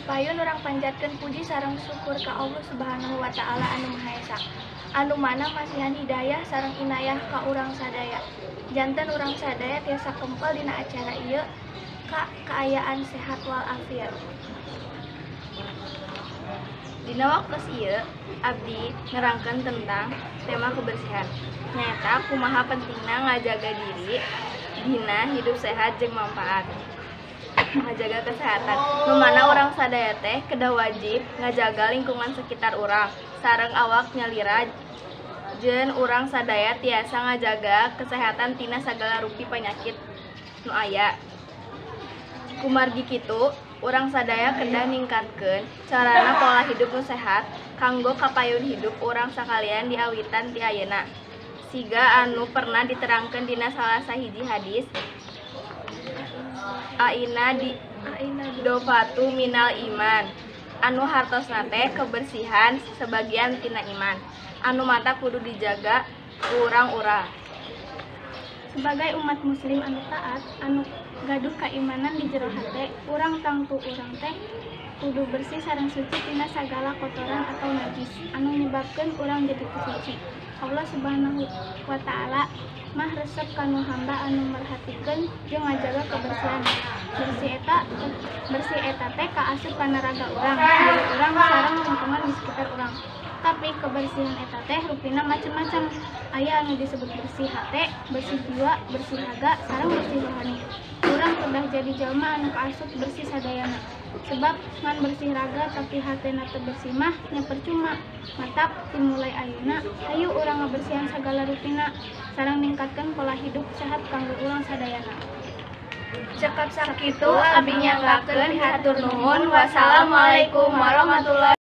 Payun urang panjatkeun puji sareng syukur ka Allah Subhanahu wa Ta'ala anu Maha Esa, anu mana masihan hidayah sareng inayah ka urang sadaya. Janten urang sadaya tiasa kempel dina acara ieu ka kaayaan sehat walafiat. Dina waktos ieu abdi nerangkeun tentang tema kebersihan. Nyaeta kumaha pentingna ngajaga diri dina hidup sehat jeung manfaat ngajaga kesehatan. Nu mana urang sadaya teh kedah wajib ngajaga lingkungan sekitar urang sareng awak nyalira jeung urang sadaya tiasa ngajaga kesehatan tina sagala rupi penyakit nu aya. Kumargi kitu, urang sadaya kedah ningkatkeun carana pola hidup nu sehat kanggo kapayun hidup urang sakalian diawitan ti ayeuna. Siga anu pernah diterangkeun dina salah sahiji hadis, An-nadhofatu minal iman, anu hartosna teh kebersihan sebagian tina iman anu matak kudu dijaga ku urang-urang. Sebagai umat muslim anu taat, anu gaduh kaimanan di jero hate, urang tangtu urang teh kudu bersih sareng suci tina sagala kotoran atau najis anu nyebabkeun urang jadi teu suci. Allah Subhanahu wa Ta'ala mah resep kanu hamba anu merhatikeun jeung ngajaga kebersihan. Bersih eta teh kaasup kana raga urang, diri urang sareng lingkungan di sekitar urang. Tapi kebersihan eta teh rupina macem-macem. Aya anu disebut bersih hate, bersih jiwa, bersih raga, sareng bersih rohani. Urang kedah jadi jalma anu kaasup bersih sadayana. Sebab ngan bersih raga tapi hatena teu bersih mah nya percuma. Matak timulai ayeuna hayu urang ngabersihan sagala rupina sareng ningkatkeun pola hidup sehat kanggo urang sadayana. Cekap sakitu, abdi nyanggakeun hatur nuhun. Wassalamualaikum warahmatullahi.